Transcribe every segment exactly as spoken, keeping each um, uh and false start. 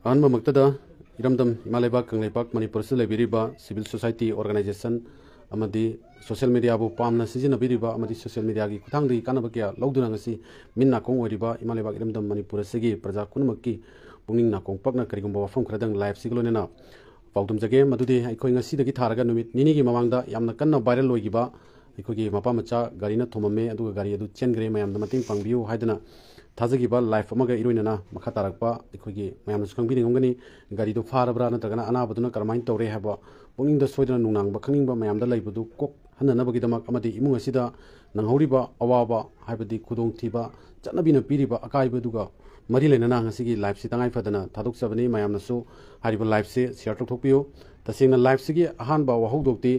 ꯑꯍꯥꯟꯕꯃꯛꯇꯗ ꯏꯔꯝꯗꯝ ꯏꯃꯥ ꯂꯩꯕꯥꯛ ꯀꯪꯂꯩꯄꯥꯛ ꯃꯅꯤꯄꯨꯔꯁꯤꯗ ꯂꯩꯕꯤꯔꯤꯕ civil society organization ꯑꯃꯗꯤ social mediaꯕꯨ ꯄꯥꯝꯅ ꯁꯤꯖꯤꯟꯅꯕꯤꯔꯤꯕ ꯑꯃꯗꯤ social mediaꯒꯤ ꯈꯨꯠꯊꯥꯡꯗꯒꯤ ꯀꯥꯟꯅꯕ ꯀꯌꯥ ꯂꯧꯗꯨꯅ ꯉꯁꯤ ꯃꯤꯠ ꯅꯥꯀꯣꯡ ꯑꯣꯏꯔꯤꯕ ꯏꯃꯥ ꯂꯩꯕꯥꯛ ꯏꯔꯝꯗꯝ ꯃꯅꯤꯄꯨꯔ ꯑꯁꯤꯒꯤ ꯄ꯭ꯔꯖꯥ ꯄꯨꯝꯅꯃꯛꯀꯤ ꯄꯨꯛꯅꯤꯡ ꯅꯥꯀꯣꯡ ꯄꯛꯅ ꯀꯔꯤꯒꯨꯝꯕ ꯋꯥꯐꯝ ꯈꯔꯗꯪ liveꯁꯤꯒ ꯂꯣꯏꯅꯅ ꯄꯥꯎꯗꯝꯖꯒꯦ꯫ ꯃꯗꯨꯗꯤ ꯑꯩꯈꯣꯏ ꯉꯁꯤꯗꯒꯤ ꯊꯥꯔꯒ ꯅꯨꯃꯤꯠ ꯅꯤꯅꯤꯒꯤ ꯃꯃꯥꯡꯗ ꯌꯥꯝꯅ ꯀꯟꯅ viral ꯑꯣꯏꯈꯤꯕ ꯑꯩꯈꯣꯏꯒꯤ ꯃꯄꯥ ꯃꯆꯥ ꯒꯥꯔꯤꯅ ꯊꯣꯝꯃꯝꯃꯦ, ꯑꯗꯨꯒ ꯒꯥꯔꯤ ꯑꯗꯨ ꯆꯦꯟꯈ꯭ꯔꯦ, ꯃꯌꯥꯝꯗ ꯃꯇꯦꯡ ꯄꯥꯡꯕꯤꯌꯨ ꯍꯥꯏꯗꯅ ꯊꯥꯖꯈꯤꯕ live ꯑꯃꯒ ꯏꯔꯣꯏꯅꯅ ꯃꯈꯥ ꯇꯥꯔꯛꯄ ꯑꯩꯈꯣꯏꯒꯤ ꯃꯌꯥꯝꯅꯁꯨ ꯈꯪꯕꯤꯅꯤꯡꯉꯝꯒꯅꯤ꯫ ꯒꯥꯔꯤꯗꯨ ꯐꯥꯔꯕ꯭ꯔꯥ ꯅꯠꯇ꯭ꯔꯒꯅ ꯑꯅꯥꯕꯗꯨꯅ ꯀꯔꯝꯍꯥꯏꯅ ꯇꯧꯔꯦ ꯍꯥꯏꯕ ꯄꯨꯛꯅꯤꯡꯗ ꯁꯣꯏꯗꯅ ꯅꯨꯡꯅꯥꯡꯕ ꯈꯪꯅꯤꯡꯕ ꯃꯌꯥꯝꯗ ꯂꯩꯕꯗꯨ ꯀꯣꯛ ꯍꯟꯅꯅꯕꯒꯤꯗꯃꯛ ꯑꯃꯗꯤ ꯏꯃꯨꯡ ꯑꯁꯤꯗ ꯅꯪꯍꯧꯔꯤꯕ ꯑꯋꯥꯕ ꯍꯥꯏꯕꯗꯤ ꯈꯨꯗꯣꯡꯊꯤꯕ ꯆꯠꯅꯕꯤꯅ ꯄꯤꯔꯤꯕ ꯑꯀꯥꯏꯕꯗꯨꯒ ꯃꯔꯤ ꯂꯩꯅꯅ ꯉꯁꯤꯒꯤ liveꯁꯤ ꯇꯉꯥꯏ ꯐꯗꯅ ꯊꯥꯗꯣꯛꯆꯕꯅꯤ꯫ ꯃꯌꯥꯝꯅꯁꯨ ꯍꯥꯏꯔꯤꯕ liveꯁꯤ share ꯇꯧꯊꯣꯛꯄꯤꯌꯨ꯫ ꯇꯁꯦꯡꯅ liveꯁꯤꯒꯤ ꯑꯍꯥꯟꯕ ꯋꯥꯍꯧꯗꯣꯛꯇꯤ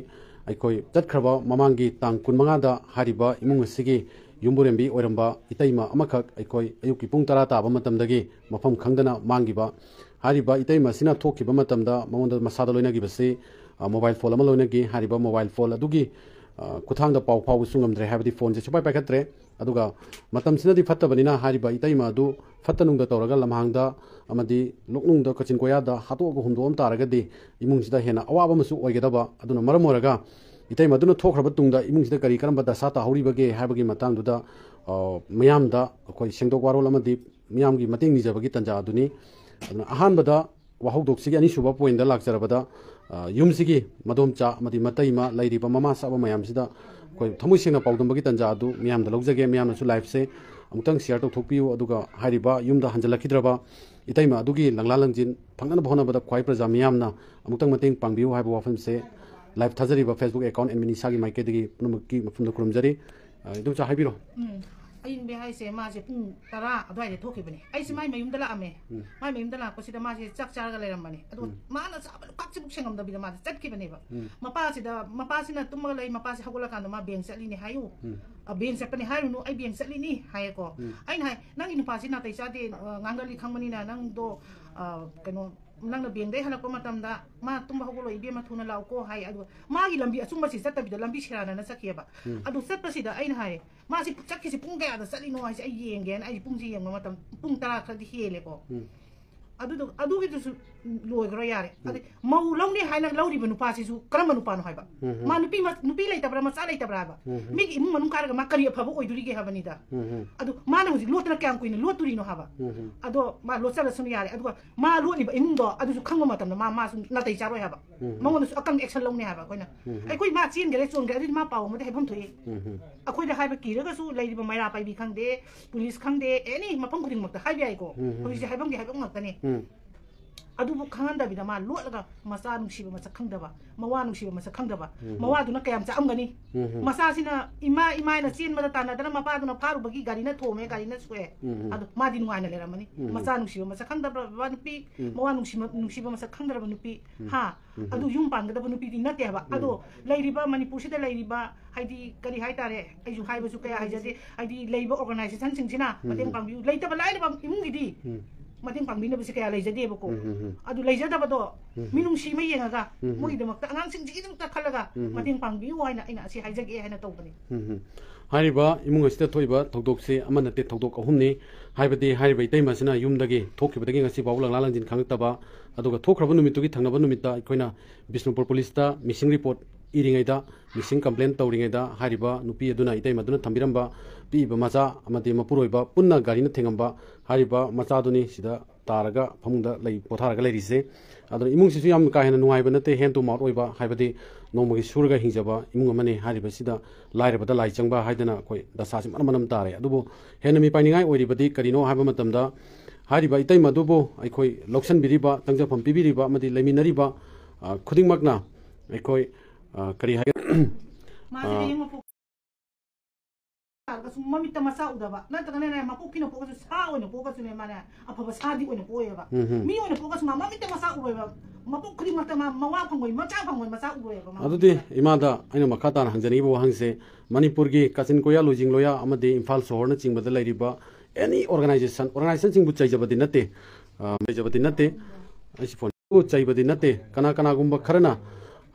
ꯑꯩꯈꯣꯏ ꯆꯠꯈ꯭ꯔꯕ ꯃꯃꯥꯡꯒꯤ ꯇꯥꯡ ꯀꯨꯟꯃꯉꯥꯗ ꯍꯥꯏꯔꯤꯕ ꯏꯃꯨꯡ ꯑꯁꯤꯒꯤ ꯌꯨꯝꯕꯨꯔꯦꯝꯕꯤ ꯑꯣꯏꯔꯝꯕ ꯏꯇꯩꯃ ꯑꯃꯈꯛ ꯑꯩꯈꯣꯏ ꯑꯌꯨꯛꯀꯤ ꯄꯨꯡ ꯇꯔꯥ ꯇꯥꯕ ꯃꯇꯝꯗꯒꯤ ꯃꯐꯝ ꯈꯪꯗꯅ ꯃꯥꯡꯈꯤꯕ꯫ ꯍꯥꯏꯔꯤꯕ ꯏꯇꯩꯃ ꯑꯁꯤꯅ ꯊꯣꯛꯈꯤꯕ ꯃꯇꯝꯗ ꯃꯉꯣꯟꯗ ꯃꯁꯥꯗ ꯂꯣꯏꯅꯈꯤꯕꯁꯤ, ꯑ, mobile phone ꯑꯃ ꯂꯣꯏꯅꯈꯤ꯫ ꯍꯥꯏꯔꯤꯕ mobile phone ꯑꯗꯨꯒꯤ, ꯑ, ꯈꯨꯠꯊꯥꯡꯗ ꯄꯥꯎ ꯐꯥꯎꯕꯁꯨ ꯉꯝꯗ꯭ꯔꯦ, ꯍꯥꯏꯕꯗꯤ phoneꯁꯦ ꯁꯨꯡꯄꯥꯏ ꯄꯥꯏꯈꯠꯇ꯭ꯔꯦ꯫ ꯑꯗꯨꯒ ꯃꯇꯝꯁꯤꯅꯗꯤ ꯐꯠꯇꯕꯅꯤꯅ ꯍꯥꯏꯔꯤꯕ ꯏꯇꯩꯃ ꯑꯗꯨ ꯐꯠꯇ ꯅꯨꯡꯗ ꯇꯧꯔꯒ ꯂꯝꯍꯥꯡꯗ ꯑꯃꯗꯤ ꯂꯣꯛꯅꯨꯡꯗ ꯀꯥꯆꯤꯟ ꯀꯣꯌꯥꯗ ꯍꯥꯠꯇꯣꯛꯑꯒ ꯍꯨꯟꯗꯣꯛꯑꯝ ꯇꯥꯔꯒꯗꯤ ꯏꯃꯨꯡꯁꯤꯗ ꯍꯦꯟꯅ ꯑꯋꯥꯕ ꯑꯃꯁꯨ ꯑꯣꯏꯒꯗꯕ꯫ ꯑꯗꯨꯅ ꯃꯔꯝ ꯑꯣꯏꯔꯒ ꯏꯇꯩꯃ ꯑꯗꯨꯅ ꯊꯣꯛꯈ꯭ꯔꯕ ꯇꯨꯡꯗ ꯏꯃꯨꯡꯁꯤꯗ ꯀꯔꯤ ꯀꯔꯝꯕ ꯗꯁꯥ ꯇꯥꯍꯧꯔꯤꯕꯒꯦ ꯍꯥꯏꯕꯒꯤ ꯃꯇꯥꯡꯗꯨꯗ, ꯑ, ꯃꯤꯌꯥꯝꯗ ꯑꯩꯈꯣꯏ ꯁꯦꯡꯗꯣꯛ ꯋꯥꯔꯣꯜ ꯑꯃꯗꯤ ꯃꯤꯌꯥꯝꯒꯤ ꯃꯇꯦꯡ ꯅꯤꯖꯕꯒꯤ ꯇꯥꯟꯖꯥ ꯑꯗꯨꯅꯤ꯫ ꯑꯗꯨꯅ ꯑꯍꯥꯟꯕꯗ ꯋꯥꯍꯧꯗꯣꯛꯁꯤꯒꯤ ꯑꯅꯤꯁꯨꯕ pointꯇ ꯂꯥꯛꯆꯔꯕꯗ, ꯑ, ꯌꯨꯝꯁꯤꯒꯤ ꯃꯗꯣꯝꯆꯥ ꯑꯃꯗꯤ ꯃꯇꯩꯃ ꯂꯩꯔꯤꯕ ꯃꯃꯥ ꯆꯥꯕ ꯃꯌꯥꯝꯁꯤꯗ ꯑꯩꯈꯣꯏ ꯊꯃꯣꯏ ꯁꯦꯡꯅ ꯄꯥꯎꯗꯝꯕꯒꯤ ꯇꯥꯟꯖꯥ ꯑꯗꯨ ꯃꯤꯌꯥꯝꯗ ꯂꯧꯖꯒꯦ꯫ ꯃꯤꯌꯥꯝꯅꯁꯨ liveꯁꯦ ꯑꯃꯨꯛꯇꯪ share ꯇꯧꯊꯣꯛꯄꯤꯌꯨ, ꯑꯗꯨꯒ ꯍꯥꯏꯔꯤꯕ ꯌꯨꯝꯗ ꯍꯟꯖꯤꯜꯂꯛꯈꯤꯗ꯭ꯔꯕ ꯏꯇꯩꯃ ꯑꯗꯨꯒꯤ ꯂꯪꯂꯥ ꯂꯪꯖꯤꯟ ꯐꯪꯅꯅꯕ ꯍꯣꯠꯅꯕꯗ ꯈ꯭ꯋꯥꯏ ꯄ꯭ꯔꯖꯥ ꯃꯤꯌꯥꯝꯅ ꯑꯃꯨꯛꯇꯪ ꯃꯇꯦꯡ ꯄꯥꯡꯕꯤꯌꯨ ꯍꯥꯏꯕ ꯋꯥꯐꯝꯁꯦ live ꯊꯥꯖꯔꯤꯕ Facebook account admin ꯏꯁꯥꯒꯤ ꯃꯥꯏꯀꯩꯗꯒꯤ ꯄꯨꯝꯅꯃꯛꯀꯤ ꯃꯐꯝꯗ ꯈꯨꯔꯨꯝꯖꯔꯤ꯫ ꯑ, ꯏꯗꯣꯝꯆꯥ ꯍꯥꯏꯕꯤꯔꯣ꯫ ꯎꯝ꯫ ꯑꯌꯤꯡꯕꯤ ꯍꯥꯏꯁꯦ ꯃꯥꯁꯦ ꯄꯨꯡ ꯇꯔꯥ ꯑꯗꯨꯋꯥꯏꯗ ꯊꯣꯛꯈꯤꯕꯅꯦ꯫ ꯑꯩꯁꯦ ꯃꯥꯏ ꯃꯌꯨꯝꯗ ꯂꯥꯛꯑꯝꯃꯦ꯫ ꯎꯝ꯫ ꯃꯥꯏ ꯃꯌꯨꯝꯗ ꯂꯥꯛꯄꯁꯤꯗ ꯃꯥꯁꯦ ꯆꯥꯛ ꯆꯥꯔꯒ ꯂꯩꯔꯝꯕꯅꯦ꯫ ꯑꯗꯨꯒ ꯎꯝ꯫ ꯃꯥꯅ ꯆꯥꯕ ꯂꯨꯈꯥꯛꯁꯤꯕꯨꯛ ꯁꯦꯡꯉꯝꯗꯕꯤꯗ ꯃꯥꯁꯦ ꯆꯠꯈꯤꯕꯅꯦꯕ꯫ ꯎꯝ꯫ ꯃꯄꯥꯁꯤꯗ, ꯃꯄꯥꯁꯤꯅ ꯇꯨꯝꯃꯒ ꯂꯩ, ꯃꯄꯥꯁꯤ ꯍꯧꯒꯠꯂꯀꯥꯟꯗ ꯃꯥ bank ꯆꯠꯂꯤꯅꯦ ꯍꯥꯏꯌꯨ꯫ ꯎꯝ꯫ ꯑ, bank ꯆꯠꯄꯅꯦ ꯍꯥꯏꯔꯨꯅꯨ, "ꯑꯩ bank ꯆꯠꯂꯤꯅꯤ" ꯍꯥꯏꯌꯦꯀꯣ꯫ ꯎꯝ꯫ ꯑꯩꯅ ꯍꯥꯏ, "ꯅꯪꯒꯤ ꯅꯨꯄꯥꯁꯤ ꯅꯥꯇꯩ ꯆꯥꯗꯦ, ꯑ, ꯉꯥꯡꯒꯜꯂꯤ ꯈꯪꯕꯅꯤꯅ ꯅꯪꯗꯣ, ꯑ, ꯀꯩꯅꯣ, ꯅꯪꯅ bankꯗꯩ ꯍꯜꯂꯛꯄ ꯃꯇꯝꯗ ꯃꯥ ꯇꯨꯝꯕ ꯍꯧꯒꯠꯂꯣ ꯏꯕꯦꯝꯃ, ꯊꯨꯅ ꯂꯥꯛꯎꯀꯣ" ꯍꯥꯏ꯫ ꯑꯗꯨꯒ ꯃꯥꯒꯤ ꯂꯝꯕꯤ ꯑꯆꯨꯝꯕꯁꯤ ꯆꯠꯇꯕꯤꯗ ꯂꯝꯕꯤ ꯁꯦꯔꯥꯟꯅꯅ ꯆꯠꯈꯤꯑꯕ꯫ ꯎꯝ꯫ ꯑꯗꯨ ꯆꯠꯄꯁꯤꯗ ꯑꯩꯅ ꯍꯥꯏ, "ꯃꯥꯁꯤ ꯆꯠꯈꯤꯁꯤ ꯄꯨꯡ ꯀꯌꯥꯗ ꯆꯠꯂꯤꯅꯣ?" ꯍꯥꯏꯁꯦ ꯑꯩ ꯌꯦꯡꯒꯦꯅ ꯑꯩ ꯄꯨꯡꯁꯦ ꯌꯦꯡꯕ ꯃꯇꯝ ꯄꯨꯡ ꯇꯔꯥ ꯈꯔꯗꯤ ꯍꯦꯜꯂꯦꯀꯣ꯫ ꯎꯝ꯫ ꯑꯗꯨꯗꯨ ꯑꯗꯨꯒꯤꯗꯨꯁꯨ ꯂꯣꯏꯈ꯭ꯔꯣ ꯌꯥꯔꯦ꯫ ꯑꯗꯩ ꯃꯧ ꯂꯧꯅꯤ ꯍꯥꯏꯅ ꯂꯧꯔꯤꯕ ꯅꯨꯄꯥꯁꯤꯁꯨ ꯀꯔꯝꯕ ꯅꯨꯄꯥꯅꯣ ꯍꯥꯏꯕ? ꯎꯝ꯫ ꯃꯥ ꯅꯨꯄꯤ ꯃ- ꯅꯨꯄꯤ ꯂꯩꯇꯕ꯭ꯔꯥ, ꯃꯆꯥ ꯂꯩꯇꯕ꯭ꯔꯥ ꯍꯥꯏꯕ? ꯎꯝ꯫ ꯃꯤꯒꯤ ꯏꯃꯨꯡ ꯃꯅꯨꯡ ꯀꯥꯔꯒ ꯃꯥ ꯀꯔꯤ ꯑꯐꯕ ꯑꯣꯏꯗꯣꯔꯤꯒꯦ ꯍꯥꯏꯕꯅꯤꯗ꯫ ꯎꯝ꯫ ꯑꯗꯨ ꯃꯥꯅ ꯍꯧꯖꯤꯛ ꯂꯣꯠꯇꯅ ꯀꯌꯥꯝ ꯀꯨꯏꯅ ꯂꯣꯠꯇꯣꯔꯤꯅꯣ ꯍꯥꯏꯕ? ꯎꯝ꯫ ꯑꯗꯣ ꯃꯥ ꯂꯣꯠꯆꯔꯁꯅꯨ ꯌꯥꯔꯦ꯫ ꯑꯗꯨꯒ ꯃꯥ ꯂꯣꯠꯂꯤꯕ ꯏꯃꯨꯡꯗꯣ ꯑꯗꯨꯁꯨ ꯈꯪꯕ ꯃꯇꯝꯗ ꯃꯥ ꯃꯥꯁꯨ ꯅꯥꯇꯩ ꯆꯥꯔꯣꯏ ꯍꯥꯏꯕ꯫ ꯎꯝ꯫ ꯃꯉꯣꯟꯗꯁꯨ ꯑꯀꯪꯕ action ꯂꯧꯅꯤ ꯍꯥꯏꯕ ꯑꯩꯈꯣꯏꯅ꯫ ꯎꯝ꯫ ꯑꯩꯈꯣꯏ ꯃꯥ ꯆꯦꯟꯈ꯭ꯔꯦ ꯆꯣꯟꯈ꯭ꯔꯦ ꯑꯗꯨꯗꯤ ꯃꯥ ꯄꯥꯎ ꯑꯃꯗꯤ ꯍꯥꯏꯐꯝ ꯊꯣꯛꯏ꯫ ꯎꯝ꯫ ꯑꯩꯈꯣꯏꯗ ꯍꯥꯏꯕ ꯀꯤꯔꯒꯁꯨ ꯂꯩꯔꯤꯕ ꯃꯩꯔꯥ ꯄꯥꯏꯕꯤ ꯈꯪꯗꯦ, ꯄꯨꯂꯤꯁ ꯈꯪꯗꯦ, ꯑꯦꯅꯤ ꯃꯐꯝ ꯈꯨꯗꯤꯡꯃꯛꯇ ꯍꯥꯏꯕ ꯌꯥꯏꯀꯣ꯫ ꯎꯝ꯫ ꯍꯧꯖꯤꯛꯁꯦ ꯍꯥꯏꯐꯝꯒꯤ ꯍꯥꯏꯐꯝ ꯉꯥꯛꯇꯅꯤ꯫ ꯎꯝ꯫ ꯑꯗꯨꯕꯨ ꯈꯪꯍꯟꯗꯕꯤꯗ ꯃꯥ ꯂꯣꯠꯂꯒ ꯃꯆꯥ ꯅꯨꯡꯁꯤꯕ ꯃꯁꯛ ꯈꯪꯗꯕ, ꯃꯋꯥ ꯅꯨꯡꯁꯤꯕ ꯃꯁꯛ ꯈꯪꯗꯕ, ꯎꯝ꯫ ꯃꯋꯥꯗꯨꯅ ꯀꯌꯥꯝ ꯆꯥꯛꯑꯝꯒꯅꯤ? ꯎꯝ꯫ ꯃꯆꯥꯁꯤꯅ ꯏꯃꯥ ꯏꯃꯥ ꯍꯥꯏꯅ ꯆꯦꯟꯕꯗ ꯇꯥꯟꯅꯗꯅ ꯃꯄꯥꯗꯨꯅ ꯐꯥꯔꯨꯕꯒꯤ ꯒꯥꯔꯤꯅ ꯊꯣꯝꯃꯦ, ꯒꯥꯔꯤꯅ ꯁꯣꯛꯑꯦ꯫ ꯎꯝ꯫ ꯑꯗꯣ ꯃꯥꯗꯤ ꯅꯨꯡꯉꯥꯏꯅ ꯂꯩꯔꯝꯃꯅꯤ꯫ ꯎꯝ꯫ ꯃꯆꯥ ꯅꯨꯡꯁꯤꯕ ꯃꯁꯛ ꯈꯪꯗꯕ ꯅꯨꯄꯤ, ꯎꯝ꯫ ꯃꯋꯥ ꯅꯨꯡꯁꯤꯕ ꯅꯨꯡꯁꯤꯕ ꯃꯁꯛ ꯈꯪꯗ꯭ꯔꯕ ꯅꯨꯄꯤ, ꯎꯝ꯫ ꯍꯥ? ꯎꯝ꯫ ꯑꯗꯨ ꯌꯨꯝ ꯄꯥꯟꯒꯗꯕ ꯅꯨꯄꯤꯗꯤ ꯅꯠꯇꯦ ꯍꯥꯏꯕ꯫ ꯎꯝ꯫ ꯑꯗꯣ ꯂꯩꯔꯤꯕ ꯃꯅꯤꯄꯨꯔꯁꯤꯗ ꯂꯩꯔꯤꯕ, ꯍꯥꯏꯗꯤ, ꯀꯔꯤ ꯍꯥꯏꯇꯥꯔꯦ, ꯑꯩꯁꯨ ꯍꯥꯏꯕꯁꯨ ꯀꯌꯥ ꯍꯩꯖꯗꯦ, ꯍꯥꯏꯗꯤ ꯂꯩꯕ organizationꯁꯤꯡꯁꯤꯅ ꯎꯝ꯫ ꯃꯇꯦꯡ ꯄꯥꯡꯕꯤꯌꯨ, ꯂꯩꯇꯕ ꯂꯥꯏꯔꯕ ꯏꯃꯨꯡꯒꯤꯗꯤ ꯎꯝ꯫ ꯃꯇꯦꯡ ꯄꯥꯡꯕꯤꯅꯕꯁꯦ ꯀꯌꯥ ꯂꯩꯖꯗꯦꯕꯀꯣ꯫ ꯎꯝ, ꯎꯝ, ꯎꯝ꯫ ꯑꯗꯨ ꯂꯩꯖꯗꯕꯗꯣ ꯎꯝ꯫ ꯃꯤꯅꯨꯡꯁꯤ ꯑꯃ ꯌꯦꯡꯉꯒ ꯎꯝ, ꯎꯝ꯫ ꯃꯣꯏꯒꯤꯗꯃꯛꯇ, ꯑꯉꯥꯡꯁꯤꯡꯁꯤꯒꯤꯗꯃꯛꯇ ꯈꯜꯂꯒ ꯎꯝ, ꯎꯝ꯫ ꯃꯇꯦꯡ ꯄꯥꯡꯕꯤꯌꯨ ꯍꯥꯏꯅ ꯑꯩꯅ ꯑꯁꯤ ꯍꯥꯏꯖꯒꯦ ꯍꯥꯏꯅ ꯇꯧꯕꯅꯤ꯫ ꯎꯝ, ꯎꯝ꯫ ꯍꯥꯏꯔꯤꯕ ꯏꯃꯨꯡ ꯑꯁꯤꯗ ꯊꯣꯛꯏꯕ ꯊꯧꯗꯣꯛꯁꯦ ꯑꯃ ꯅꯠꯇꯦ, ꯊꯧꯗꯣꯛ ꯑꯍꯨꯝꯅꯤ꯫ ꯍꯥꯏꯕꯗꯤ ꯍꯥꯏꯔꯤꯕ ꯏꯇꯩꯃ ꯑꯁꯤꯅ ꯌꯨꯝꯗꯒꯤ ꯊꯣꯛꯈꯤꯕꯗꯒꯤ ꯉꯁꯤ ꯐꯥꯎꯕ ꯂꯪꯂꯥ ꯂꯪꯖꯤꯟ ꯈꯪꯂꯛꯇꯕ, ꯑꯗꯨꯒ ꯊꯣꯛꯈ꯭ꯔꯕ ꯅꯨꯃꯤꯠꯇꯨꯒꯤ ꯊꯪꯅꯕ ꯅꯨꯃꯤꯠꯇ ꯑꯩꯈꯣꯏꯅ Bishnupur ꯄꯨꯂꯤꯁꯇ missing report ꯏꯔꯤꯉꯩꯗ, missing complaint ꯇꯧꯔꯤꯉꯩꯗ ꯍꯥꯏꯔꯤꯕ ꯅꯨꯄꯤ ꯑꯗꯨꯅ, ꯏꯇꯩꯃ ꯑꯗꯨꯅ ꯊꯝꯕꯤꯔꯝꯕ ꯄꯤꯛꯏꯕ ꯃꯆꯥ ꯑꯃꯗꯤ ꯃꯄꯨꯔꯣꯏꯕ ꯄꯨꯟꯅ ꯒꯥꯔꯤꯅ ꯊꯦꯡꯉꯝꯕ ꯍꯥꯏꯔꯤꯕ ꯃꯆꯥꯗꯨꯅꯤ ꯁꯤꯗ ꯇꯥꯔꯒ ꯐꯃꯨꯡꯗ ꯂꯩ, ꯄꯣꯊꯥꯔꯒ ꯂꯩꯔꯤꯁꯦ꯫ ꯑꯗꯨꯅ ꯏꯃꯨꯡꯁꯤꯁꯨ ꯌꯥꯝ ꯀꯥ ꯍꯦꯟꯅ ꯅꯨꯡꯉꯥꯏꯕ ꯅꯠꯇꯦ, hand to mouth ꯑꯣꯏꯕ, ꯍꯥꯏꯕꯗꯤ ꯅꯣꯡꯃꯒꯤ ꯁꯨꯔꯒ ꯍꯤꯡꯖꯕ ꯏꯃꯨꯡ ꯑꯃꯅꯤ꯫ ꯍꯥꯏꯔꯤꯕꯁꯤꯗ ꯂꯥꯏꯔꯕꯗ ꯂꯥꯏ ꯆꯪꯕ ꯍꯥꯏꯗꯅ ꯑꯩꯈꯣꯏ ꯗꯁꯥꯁꯤ ꯃꯅꯝ ꯃꯅꯝ ꯇꯥꯔꯦ꯫ ꯑꯗꯨꯕꯨ ꯍꯦꯟꯅ ꯃꯤꯄꯥꯏꯅꯤꯡꯉꯥꯏ ꯑꯣꯏꯔꯤꯕꯗꯤ ꯀꯔꯤꯅꯣ ꯍꯥꯏꯕ ꯃꯇꯝꯗ, ꯍꯥꯏꯔꯤꯕ ꯏꯇꯩꯃ ꯑꯗꯨꯕꯨ ꯑꯩꯈꯣꯏ ꯂꯧꯁꯤꯟꯕꯤꯔꯤꯕ, ꯇꯪꯖꯐꯝ ꯄꯤꯕꯤꯔꯤꯕ ꯑꯃꯗꯤ ꯂꯩꯃꯤꯟꯅꯔꯤꯕ, ꯑ, ꯈꯨꯗꯤꯡꯃꯛꯅ ꯑꯩꯈꯣꯏ, ꯑ, ꯀꯔꯤ ꯍꯥꯏꯒ-, ꯃꯥꯁꯦ ꯑ, ꯍꯌꯦꯡ ꯃꯄꯣꯛ ꯇꯥꯔꯒꯁꯨ ꯃꯃꯤꯠꯇ ꯃꯆꯥ ꯎꯗꯕ, ꯅꯠꯇ꯭ꯔꯒꯅꯅꯦ, ꯃꯄꯣꯛ ꯐꯤꯅ ꯄꯣꯛꯑꯁꯨ ꯁꯥ ꯑꯣꯏꯅ ꯄꯣꯛꯑꯁꯨꯅꯦ, ꯃꯥꯅꯦ, ꯑꯐꯕ ꯁꯥꯗꯤ ꯑꯣꯏꯅ ꯄꯣꯛꯑꯣꯏꯕ꯫ ꯎꯝ, ꯎꯝ꯫ ꯃꯤ ꯑꯣꯏꯅ ꯄꯣꯛꯑꯁꯨ ꯃꯥ ꯃꯃꯤꯠꯇ ꯃꯆꯥ ꯎꯔꯣꯏꯕ, ꯃꯄꯣꯛ ꯈꯨꯗꯤꯡꯃꯛꯇ ꯃꯥ ꯃꯋꯥ ꯐꯪꯉꯣꯏ, ꯃꯆꯥ ꯐꯪꯉꯣꯏ, ꯃꯆꯥ ꯎꯔꯣꯏꯕ ꯃꯥ꯫ ꯑꯗꯨꯗꯤ ꯏꯃꯥꯗ ꯑꯩꯅ ꯃꯈꯥ ꯇꯥꯅ ꯍꯪꯖꯅꯤꯡꯉꯤꯕ ꯋꯥꯍꯪꯁꯦ, ꯃꯅꯤꯄꯨꯔꯒꯤ ꯀꯥꯆꯤꯟ ꯀꯣꯌꯥ, ꯂꯣꯏꯖꯤꯡ ꯂꯣꯌꯥ ꯑꯃꯗꯤ ꯏꯝꯐꯥꯜ ꯁꯣꯍꯣꯔꯅꯆꯤꯡꯕꯗ ꯂꯩꯔꯤꯕ any organization, organizationꯁꯤꯡꯕꯨ ꯆꯩꯖꯕꯗꯤ ꯅꯠꯇꯦ, ꯑ, ꯆꯩꯖꯕꯗꯤ ꯅꯠꯇꯦ, ꯑꯩꯁꯤ ꯐꯣꯟ ꯆꯩꯕꯗꯤ ꯅꯠꯇꯦ꯫ ꯀꯅꯥ ꯀꯅꯥꯒꯨꯝꯕ ꯈꯔꯅ,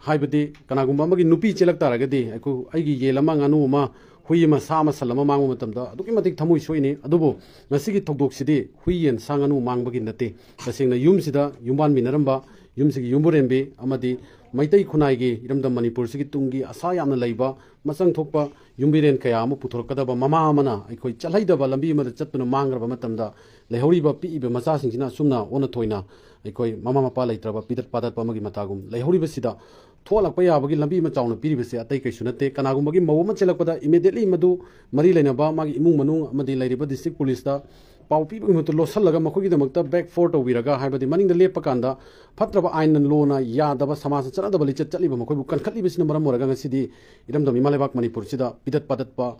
ꯍꯥꯏꯕꯗꯤ ꯀꯅꯥꯒꯨꯝꯕ ꯑꯃꯒꯤ ꯅꯨꯄꯤ ꯆꯦꯜꯂꯛ ꯇꯥꯔꯒꯗꯤ, ꯑꯩꯈꯣꯏ, ꯑꯩꯒꯤ ꯌꯦꯟ ꯑꯃ, ꯉꯥꯅꯨ ꯑꯃ, ꯍꯨꯏ ꯑꯃ, ꯁꯥ ꯑꯃ, ꯁꯟ ꯑꯃ ꯃꯥꯡꯕ ꯃꯇꯝꯗ ꯑꯗꯨꯛꯀꯤ ꯃꯇꯤꯛ ꯊꯃꯣꯏ ꯁꯣꯛꯏꯅꯤ꯫ ꯑꯗꯨꯕꯨ ꯉꯁꯤꯒꯤ ꯊꯧꯗꯣꯛꯁꯤꯗꯤ ꯍꯨꯏ, ꯌꯦꯟ, ꯁꯥ, ꯉꯥꯅꯨ ꯃꯥꯡꯕꯒꯤ ꯅꯠꯇꯦ꯫ ꯇꯁꯦꯡꯅ ꯌꯨꯝꯁꯤꯗ ꯌꯨꯝꯕꯥꯟꯃꯤꯟꯅꯔꯝꯕ ꯌꯨꯝꯁꯤꯒꯤ ꯌꯨꯝꯕꯨꯔꯦꯝꯕꯤ ꯑꯃꯗꯤ ꯃꯩꯇꯩ ꯈꯨꯟꯅꯥꯏꯒꯤ ꯏꯔꯝꯗꯝ ꯃꯅꯤꯄꯨꯔꯁꯤꯒꯤ ꯇꯨꯡꯒꯤ ꯑꯁꯥ ꯌꯥꯝꯅ ꯂꯩꯕ ꯃꯆꯪ ꯊꯣꯛꯄ ꯌꯨꯝꯕꯤꯔꯦꯟ ꯀꯌꯥ ꯑꯃ ꯄꯨꯊꯣꯔꯛꯀꯗꯕ ꯃꯃꯥ ꯑꯃꯅ ꯑꯩꯈꯣꯏ ꯆꯠꯍꯩꯗꯕ ꯂꯝꯕꯤ ꯑꯃꯗ ꯆꯠꯇꯨꯅ ꯃꯥꯡꯈ꯭ꯔꯕ ꯃꯇꯝꯗ ꯂꯩꯍꯧꯔꯤꯕ ꯄꯤꯛꯏꯕ ꯃꯆꯥꯁꯤꯡꯁꯤꯅ ꯑꯁꯨꯝꯅ ꯑꯣꯟꯅ ꯊꯣꯏꯅ ꯑꯩꯈꯣꯏ ꯃꯃꯥ ꯃꯄꯥ ꯂꯩꯇ꯭ꯔꯕ ꯄꯤꯗꯠ ꯄꯥꯗꯠꯄ ꯑꯃꯒꯤ ꯃꯇꯥꯒꯨꯝ ꯂꯩꯍꯧꯔꯤꯕꯁꯤꯗ ꯊꯣꯛꯍꯜꯂꯛꯄ ꯌꯥꯕꯒꯤ ꯂꯝꯕꯤ ꯑꯃ ꯆꯥꯎꯅ ꯄꯤꯔꯤꯕꯁꯦ ꯑꯇꯩ ꯀꯩꯁꯨ ꯅꯠꯇꯦ꯫ ꯀꯅꯥꯒꯨꯝꯕꯒꯤ ꯃꯧ ꯑꯃ ꯆꯦꯜꯂꯛꯄꯗ immediately ꯃꯗꯨ ꯃꯔꯤ ꯂꯩꯅꯕ ꯃꯥꯒꯤ ꯏꯃꯨꯡ ꯃꯅꯨꯡ ꯑꯃꯗꯤ ꯂꯩꯔꯤꯕ district police ꯇ ꯄꯥꯎ ꯄꯤꯕꯒꯤ ꯃꯍꯨꯠꯇ ꯂꯣꯠꯁꯤꯜꯂꯒ ꯃꯈꯣꯏꯒꯤꯗꯃꯛꯇ back four ꯇꯧꯕꯤꯔꯒ, ꯍꯥꯏꯕꯗꯤ ꯃꯅꯤꯡꯗ ꯂꯦꯞꯄ ꯀꯥꯟꯗ ꯐꯠꯇ꯭ꯔꯕ ꯑꯥꯏꯟꯅ ꯂꯣꯅ ꯌꯥꯗꯕ ꯁꯃꯥꯖꯇ ꯆꯠꯅꯗꯕ ꯂꯤꯆꯠ ꯆꯠꯂꯤꯕ ꯃꯈꯣꯏꯕꯨ ꯀꯟꯈꯠꯂꯤꯕꯁꯤꯅ ꯃꯔꯝ ꯑꯣꯏꯔꯒ ꯉꯁꯤꯗꯤ ꯏꯔꯝꯗꯝ ꯏꯃꯥ ꯂꯩꯕꯥꯛ ꯃꯅꯤꯄꯨꯔꯁꯤꯗ ꯄꯤꯗꯠ ꯄꯥꯗꯠꯄ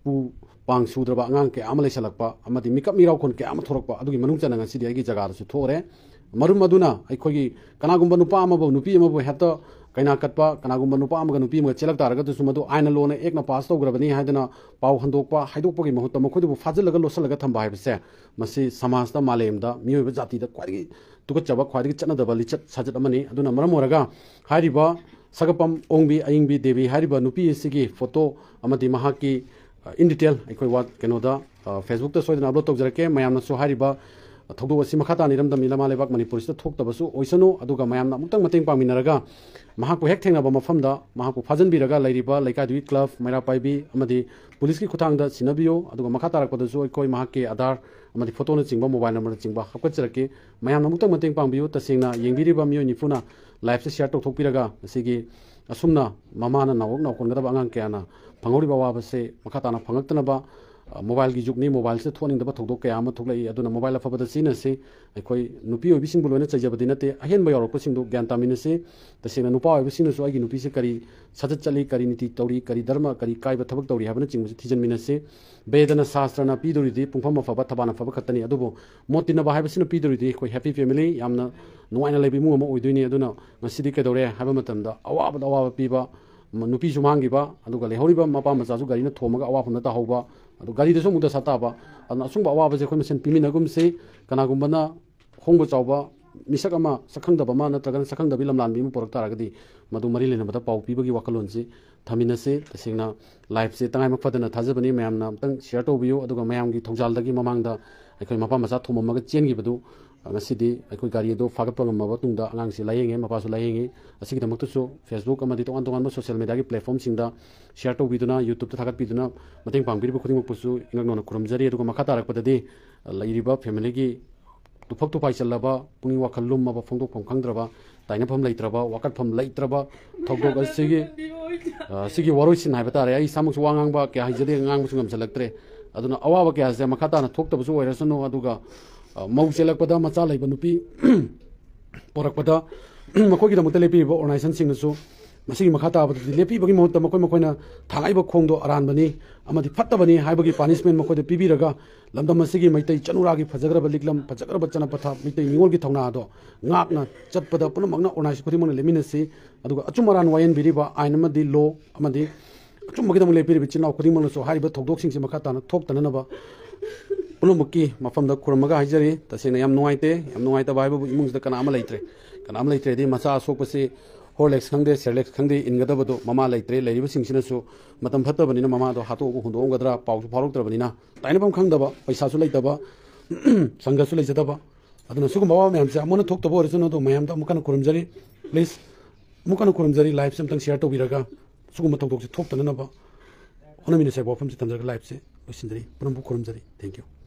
ꯄꯨ ꯄꯥꯡ ꯁꯨꯗ꯭ꯔꯕ ꯑꯉꯥꯡ ꯀꯌꯥ ꯑꯃ ꯂꯩꯁꯜꯂꯛꯄ ꯑꯃꯗꯤ ꯃꯤꯀꯞ ꯃꯤꯔꯥꯎꯈꯣꯟ ꯀꯌꯥ ꯑꯃ ꯊꯣꯔꯛꯄ ꯑꯗꯨꯒꯤ ꯃꯅꯨꯡ ꯆꯟꯅ ꯉꯁꯤꯗꯤ ꯑꯩꯒꯤ ꯖꯒꯥꯗꯁꯨ ꯊꯣꯛꯑꯔꯦ꯫ ꯃꯔꯝ ꯑꯗꯨꯅ ꯑꯩꯈꯣꯏꯒꯤ ꯀꯅꯥꯒꯨꯝꯕ ꯅꯨꯄꯥ ꯑꯃꯕꯨ ꯅꯨꯄꯤ ꯑꯃꯕꯨ ꯍꯦꯛꯇ ꯀꯩꯅꯥ ꯀꯠꯄ, ꯀꯅꯥꯒꯨꯝꯕ ꯅꯨꯄꯥ ꯑꯃꯒ ꯅꯨꯄꯤ ꯑꯃꯒ ꯆꯦꯜꯂꯛ ꯇꯥꯔꯒꯗꯨꯁꯨ ꯃꯗꯨ ꯑꯥꯏꯟꯅ ꯂꯣꯅ ꯑꯦꯛꯅ ꯄꯥꯁ ꯇꯧꯈ꯭ꯔꯕꯅꯤ ꯍꯥꯏꯗꯅ ꯄꯥꯎ ꯍꯟꯗꯣꯛꯄ, ꯍꯥꯏꯗꯣꯛꯄꯒꯤ ꯃꯍꯨꯠꯇ ꯃꯈꯣꯏꯗꯨꯕꯨ ꯐꯥꯖꯤꯜꯂꯒ ꯂꯣꯠꯁꯤꯜꯂꯒ ꯊꯝꯕ ꯍꯥꯏꯕꯁꯦ ꯃꯁꯤ ꯁꯃꯥꯖꯇ, ꯃꯥꯂꯦꯝꯗ ꯃꯤꯑꯣꯏꯕ ꯖꯥꯇꯤꯗ ꯈ꯭ꯋꯥꯏꯗꯒꯤ ꯇꯨꯀꯠꯆꯕ, ꯈ꯭ꯋꯥꯏꯗꯒꯤ ꯆꯠꯅꯗꯕ ꯂꯤꯆꯠ ꯁꯥꯖꯠ ꯑꯃꯅꯤ꯫ ꯑꯗꯨꯅ ꯃꯔꯝ ꯑꯣꯏꯔꯒ ꯍꯥꯏꯔꯤꯕ ꯁꯒꯄꯝ ꯑꯣꯡꯕꯤ ꯑꯌꯤꯡꯕꯤ ꯗꯦꯕꯤ ꯍꯥꯏꯔꯤꯕ ꯅꯨꯄꯤ ꯑꯁꯤꯒꯤ ꯐꯣꯇꯣ ꯑꯃꯗꯤ ꯃꯍꯥꯛꯀꯤ, ꯑ, in detail ꯑꯩꯈꯣꯏ ꯋꯥ-, ꯀꯩꯅꯣꯗ, ꯑ, Facebook ꯇ ꯁꯣꯏꯗꯅ upload ꯇꯧꯖꯔꯛꯀꯦ꯫ ꯃꯌꯥꯝꯅꯁꯨ ꯍꯥꯏꯔꯤꯕ ꯊꯧꯗꯣꯛ ꯑꯁꯤ ꯃꯈꯥ ꯇꯥꯅ ꯏꯔꯝꯗꯝ ꯏꯃꯥ ꯂꯩꯕꯥꯛ ꯃꯅꯤꯄꯨꯔꯁꯤꯗ ꯊꯣꯛꯇꯕꯁꯨ ꯑꯣꯏꯁꯅꯨ, ꯑꯗꯨꯒ ꯃꯌꯥꯝꯅ ꯑꯃꯨꯛꯇꯪ ꯃꯇꯦꯡ ꯄꯥꯡꯃꯤꯟꯅꯔꯒ ꯃꯍꯥꯛꯄꯨ ꯍꯦꯛ ꯊꯦꯡꯅꯕ ꯃꯐꯝꯗ ꯃꯍꯥꯛꯄꯨ ꯐꯥꯖꯤꯟꯕꯤꯔꯒ ꯂꯩꯔꯤꯕ ꯂꯩꯀꯥꯏꯗꯨꯒꯤ club, ꯃꯩꯔꯥ ꯄꯥꯏꯕꯤ ꯑꯃꯗꯤ police ꯀꯤ ꯈꯨꯠꯊꯥꯡꯗ ꯁꯤꯟꯅꯕꯤꯌꯨ꯫ ꯑꯗꯨꯒ ꯃꯈꯥ ꯇꯥꯔꯛꯄꯗꯁꯨ ꯑꯩꯈꯣꯏ ꯃꯍꯥꯛꯀꯤ ꯑꯙꯥꯔ ꯑꯃꯗꯤ ꯐꯣꯇꯣꯅꯆꯤꯡꯕ, mobile number ꯅꯆꯤꯡꯕ ꯍꯥꯞꯀꯠꯆꯔꯛꯀꯦ꯫ ꯃꯌꯥꯝꯅ ꯑꯃꯨꯛꯇꯪ ꯃꯇꯦꯡ ꯄꯥꯡꯕꯤꯌꯨ꯫ ꯇꯁꯦꯡꯅ ꯌꯦꯡꯕꯤꯔꯤꯕ ꯃꯤꯑꯣꯏ ꯅꯤꯐꯨꯅ live ꯁꯦ share ꯇꯧꯊꯣꯛꯄꯤꯔꯒ ꯃꯁꯤꯒꯤ ꯑꯁꯨꯝꯅ ꯃꯃꯥꯅ ꯅꯥꯎꯔꯛ ꯅꯥꯎꯀꯣꯟꯒꯗꯕ ꯑꯉꯥꯡ ꯀꯌꯥꯅ ꯐꯪꯍꯧꯔꯤꯕ ꯑꯋꯥꯕꯁꯦ ꯃꯈꯥ ꯇꯥꯅ ꯐꯪꯉꯛꯇꯅꯕ, ꯑ, mobile ꯒꯤ ꯖꯨꯒꯅꯤ, mobile ꯁꯤꯗ ꯊꯣꯛꯍꯟꯅꯤꯡꯗꯕ ꯊꯧꯗꯣꯛ ꯀꯌꯥ ꯑꯃ ꯊꯣꯛꯂꯛꯏ꯫ ꯑꯗꯨꯅ mobile ꯑꯐꯕꯗ ꯁꯤꯖꯤꯟꯅꯁꯤ꯫ ꯑꯩꯈꯣꯏ ꯅꯨꯄꯤ ꯑꯣꯏꯕꯤꯁꯤꯡꯕꯨ ꯂꯣꯏꯅ ꯆꯩꯖꯕꯗꯤ ꯅꯠꯇꯦ, ꯑꯍꯦꯟꯕ ꯌꯥꯎꯔꯛꯄꯁꯤꯡꯗꯨ ꯒ꯭ꯌꯥꯟ ꯇꯥꯃꯤꯟꯅꯁꯤ꯫ ꯇꯁꯦꯡꯅ ꯅꯨꯄꯥ ꯑꯣꯏꯕꯁꯤꯡꯅꯁꯨ ꯑꯩꯒꯤ ꯅꯨꯄꯤꯁꯦ ꯀꯔꯤ ꯁꯥꯖꯠ ꯆꯠꯂꯤ, ꯀꯔꯤ ꯅꯤꯇꯤ ꯇꯧꯔꯤ, ꯀꯔꯤ ꯙꯔꯃ, ꯀꯔꯤ ꯀꯥꯏꯕ ꯊꯕꯛ ꯇꯧꯔꯤ ꯍꯥꯏꯕꯅꯆꯤꯡꯕꯁꯤ ꯊꯤꯖꯤꯟꯃꯤꯟꯅꯁꯤ꯫ ꯕꯦꯗꯅ, ꯁꯥꯁꯇ꯭ꯔꯅ ꯄꯤꯗꯧꯔꯤꯗꯤ ꯄꯨꯡꯐꯝ ꯑꯐꯕ, ꯊꯕꯥꯟ ꯑꯐꯕ ꯈꯛꯇꯅꯤ꯫ ꯑꯗꯨꯕꯨ ꯃꯣꯠ ꯇꯤꯟꯅꯕ ꯍꯥꯏꯕꯁꯤꯅ ꯄꯤꯗꯧꯔꯤꯗꯤ ꯑꯩꯈꯣꯏ happy family, ꯌꯥꯝꯅ ꯅꯨꯡꯉꯥꯏꯅ ꯂꯩꯕ ꯏꯃꯨꯡ ꯑꯃ ꯑꯣꯏꯗꯣꯏꯅꯤ꯫ ꯑꯗꯨꯅ ꯉꯁꯤꯗꯤ ꯀꯩꯗꯧꯔꯦ ꯍꯥꯏꯕ ꯃꯇꯝꯗ ꯑꯋꯥꯕꯗ ꯑꯋꯥꯕ ꯄꯤꯕ, ꯃ-, ꯅꯨꯄꯤꯁꯨ ꯃꯥꯡꯈꯤꯕ, ꯑꯗꯨꯒ ꯂꯩꯍꯧꯔꯤꯕ ꯃꯄꯥ ꯃꯆꯥꯁꯨ ꯒꯥꯔꯤꯅ ꯊꯣꯝꯃꯒ ꯑꯋꯥꯐꯝꯗ ꯇꯥꯍꯧꯕ, ꯑꯗꯨ ꯒꯥꯔꯤꯗꯁꯨ ꯑꯃꯨꯛ ꯗꯁꯥ ꯇꯥꯕ꯫ ꯑꯗꯨꯅ ꯑꯁꯨꯝꯕ ꯑꯋꯥꯕꯁꯦ ꯑꯩꯈꯣꯏ ꯃꯁꯦꯟ ꯄꯤꯃꯤꯟꯅꯒꯨꯝꯁꯤ꯫ ꯀꯅꯥꯒꯨꯝꯕꯅ ꯍꯣꯡꯕ ꯆꯥꯎꯕ ꯃꯤꯁꯛ ꯑꯃ, ꯁꯛꯈꯪꯗꯕ ꯑꯃ ꯅꯠꯇ꯭ꯔꯒꯅ ꯁꯛꯈꯪꯗꯕꯤ ꯂꯝꯂꯥꯟꯕꯤ ꯑꯃ ꯄꯨꯔꯛ ꯇꯥꯔꯒꯗꯤ, ꯃꯗꯨ ꯃꯔꯤ ꯂꯩꯅꯕꯗ ꯄꯥꯎ ꯄꯤꯕꯒꯤ ꯋꯥꯈꯜꯂꯣꯟꯁꯤ ꯊꯝꯃꯤꯟꯅꯁꯤ꯫ ꯇꯁꯦꯡꯅ liveꯁꯦ ꯇꯉꯥꯏꯃꯛ ꯐꯗꯅ ꯊꯥꯖꯕꯅꯤ, ꯃꯌꯥꯝꯅ ꯑꯝꯇꯪ share ꯇꯧꯕꯤꯌꯨ꯫ ꯑꯗꯨꯒ ꯃꯌꯥꯝꯒꯤ ꯊꯧꯖꯥꯜꯗꯒꯤ ꯃꯃꯥꯡꯗ ꯑꯩꯈꯣꯏ ꯃꯄꯥ ꯃꯆꯥ ꯊꯣꯝꯃꯝꯃꯒ ꯆꯦꯟꯈꯤꯕꯗꯨ, ꯉꯁꯤꯗꯤ ꯑꯩꯈꯣꯏ ꯒꯥꯔꯤ ꯑꯗꯨ ꯐꯥꯒꯠꯄ ꯉꯝꯃꯕ ꯇꯨꯡꯗ ꯑꯉꯥꯡꯁꯤ ꯂꯥꯌꯦꯡꯉꯦ, ꯃꯄꯥꯁꯨ ꯂꯥꯌꯦꯡꯉꯤ꯫ ꯑꯁꯤꯒꯤꯗꯃꯛꯇꯁꯨ Facebook ꯑꯃꯗꯤ ꯇꯣꯉꯥꯟ ꯇꯣꯉꯥꯟꯕ social mediaꯒꯤ platformꯁꯤꯡꯗ share ꯇꯧꯕꯤꯗꯨꯅ, YouTubeꯇ ꯊꯥꯒꯠꯄꯤꯗꯨꯅ ꯃꯇꯦꯡ ꯄꯥꯡꯕꯤꯔꯤꯕ ꯈꯨꯗꯤꯡꯃꯛꯄꯨꯁꯨ ꯏꯅꯛ ꯅꯧꯅ ꯈꯨꯔꯨꯝꯖꯔꯤ꯫ ꯑꯗꯨꯒ ꯃꯈꯥ ꯇꯥꯔꯛꯄꯗꯗꯤ ꯂꯩꯔꯤꯕ familyꯒꯤ ꯇꯨꯐꯛ ꯇꯨꯐꯥꯏ ꯆꯜꯂꯕ, ꯄꯨꯛꯅꯤꯡ ꯋꯥꯈꯜ ꯂꯨꯝꯃꯕ, ꯐꯣꯡꯗꯣꯛꯐꯝ ꯈꯪꯗ꯭ꯔꯕ, ꯇꯥꯏꯅꯐꯝ ꯂꯩꯇ꯭ꯔꯕ, ꯋꯥꯀꯠꯐꯝ ꯂꯩꯇ꯭ꯔꯕ ꯊꯧꯗꯣꯛ ꯑꯁꯤꯒꯤ, ꯑ, ꯁꯤꯒꯤ ꯋꯥꯔꯣꯏꯁꯤꯟ ꯍꯥꯏꯕ ꯇꯥꯔꯦ꯫ ꯑꯩ ꯏꯁꯥꯃꯛꯁꯨ ꯋꯥ ꯉꯥꯡꯕ ꯀꯌꯥ ꯍꯩꯖꯗꯦ, ꯉꯥꯡꯕꯁꯨ ꯉꯝꯁꯤꯜꯂꯛꯇ꯭ꯔꯦ꯫ ꯑꯗꯨꯅ ꯑꯋꯥꯕ ꯀꯌꯥꯁꯦ ꯃꯈꯥ ꯇꯥꯅ ꯊꯣꯛꯇꯕꯁꯨ ꯑꯣꯏꯔꯁꯅꯨ꯫ ꯑꯗꯨꯒ, ꯑ, ꯃꯧ ꯆꯦꯜꯂꯛꯄꯗ, ꯃꯆꯥ ꯂꯩꯕ ꯅꯨꯄꯤ ꯄꯣꯔꯛꯄꯗ ꯃꯈꯣꯏꯒꯤꯗꯃꯛꯇ ꯂꯦꯞꯄꯤꯔꯤꯕ organizationꯁꯤꯡꯅꯁꯨ ꯃꯁꯤꯒꯤ ꯃꯈꯥ ꯇꯥꯕꯗꯗꯤ ꯂꯦꯞꯄꯤꯕꯒꯤ ꯃꯍꯨꯠꯇ ꯃꯈꯣꯏ ꯃꯈꯣꯏꯅ ꯊꯥꯡꯉꯛꯏꯕ ꯈꯣꯡꯗꯣ ꯑꯔꯥꯟꯕꯅꯤ ꯑꯃꯗꯤ ꯐꯠꯇꯕꯅꯤ ꯍꯥꯏꯕꯒꯤ punishment ꯃꯈꯣꯏꯗ ꯄꯤꯕꯤꯔꯒ, ꯂꯝꯗꯝ ꯑꯁꯤꯒꯤ ꯃꯩꯇꯩ ꯆꯅꯨꯔꯥꯒꯤ ꯐꯖꯈ꯭ꯔꯕ ꯂꯤꯛꯂꯝ, ꯐꯖꯈ꯭ꯔꯕ ꯆꯠꯅ ꯄꯊꯥꯞ, ꯃꯩꯇꯩ ꯅꯤꯉꯣꯜꯒꯤ ꯊꯧꯅꯥ ꯑꯗꯣ ꯉꯥꯛꯅ ꯆꯠꯄꯗ ꯄꯨꯝꯅꯃꯛꯅ, organization ꯈꯨꯗꯤꯡꯃꯛꯅ ꯂꯦꯞꯃꯤꯟꯅꯁꯤ꯫ ꯑꯗꯨꯒ ꯑꯆꯨꯝ ꯑꯔꯥꯟ ꯋꯥꯌꯦꯟꯕꯤꯔꯤꯕ ꯑꯥꯏꯟ ꯑꯃꯗꯤ law ꯑꯃꯗꯤ ꯑꯆꯨꯝꯕꯒꯤꯗꯃꯛ ꯂꯦꯞꯄꯤꯔꯤꯕ ꯏꯆꯤꯜ ꯏꯅꯥꯎ ꯈꯨꯗꯤꯡꯃꯛꯅꯁꯨ ꯍꯥꯏꯔꯤꯕ ꯊꯧꯗꯣꯛꯁꯤꯡꯁꯤ ꯃꯈꯥ ꯇꯥꯅ ꯊꯣꯛꯇꯅꯅꯕ ꯄꯨꯝꯅꯃꯛꯀꯤ ꯃꯐꯝꯗ ꯈꯨꯔꯨꯝꯃꯒ ꯍꯥꯏꯖꯔꯤ꯫ ꯇꯁꯦꯡꯅ ꯌꯥꯝ ꯅꯨꯡꯉꯥꯏꯇꯦ꯫ ꯌꯥꯝ ꯅꯨꯡꯉꯥꯏꯇꯕ ꯍꯥꯏꯕꯕꯨ ꯏꯃꯨꯡꯁꯤꯗ ꯀꯅꯥ ꯑꯃ ꯂꯩꯇ꯭ꯔꯦ꯫ ꯀꯅꯥ ꯑꯃ ꯂꯩꯇ꯭ꯔꯦꯗꯤ ꯃꯆꯥ ꯑꯁꯣꯛꯄꯁꯤ Horlicks ꯈꯪꯗꯦ, Cerelax ꯈꯪꯗꯦ, ꯏꯟꯒꯗꯕꯗꯣ ꯃꯃꯥ ꯂꯩꯇ꯭ꯔꯦ꯫ ꯂꯩꯔꯤꯕꯁꯤꯡꯁꯤꯅꯁꯨ ꯃꯇꯝ ꯐꯠꯇꯕꯅꯤꯅ ꯃꯃꯥꯗꯣ ꯍꯥꯠꯇꯣꯛꯑꯒ ꯍꯨꯟꯗꯣꯛꯑꯝꯒꯗ꯭ꯔꯥ ꯄꯥꯎꯁꯨ ꯐꯥꯎꯔꯛꯇ꯭ꯔꯕꯅꯤꯅ, ꯇꯥꯏꯅꯐꯝ ꯈꯪꯗꯕ, ꯄꯩꯁꯥꯁꯨ ꯂꯩꯇꯕ, ꯁꯪꯒꯁꯨ ꯂꯩꯖꯗꯕ, ꯑꯗꯨꯅ ꯁꯤꯒꯨꯝꯕ ꯑꯋꯥꯕ ꯃꯌꯥꯝꯁꯦ ꯑꯃꯨꯛ ꯍꯟꯅ ꯊꯣꯛꯇꯕ ꯑꯣꯏꯔꯁꯅꯨ꯫ ꯑꯗꯣ ꯃꯌꯥꯝꯗ ꯑꯃꯨꯛ ꯍꯟꯅ ꯈꯨꯔꯨꯝꯖꯔꯤ꯫ Please, ꯑꯃꯨꯛ ꯍꯟꯅ ꯈꯨꯔꯨꯝꯖꯔꯤ꯫ Liveꯁꯦ ꯑꯃꯨꯛꯇꯪ share ꯇꯧꯕꯤꯔꯒ ꯁꯤꯒꯨꯝꯕ ꯊꯧꯗꯣꯛꯁꯦ ꯊꯣꯛꯇꯅꯅꯕ ꯍꯣꯠꯅꯃꯤꯟꯅꯁꯦ ꯍꯥꯏꯕ ꯋꯥꯐꯝꯁꯦ ꯊꯝꯖꯔꯒ liveꯁꯦ ꯂꯣꯏꯁꯤꯟꯖꯔꯤ꯫ ꯄꯨꯝꯅꯃꯛꯄꯨ ꯈꯨꯔꯨꯝꯖꯔꯤ꯫ Thank you꯫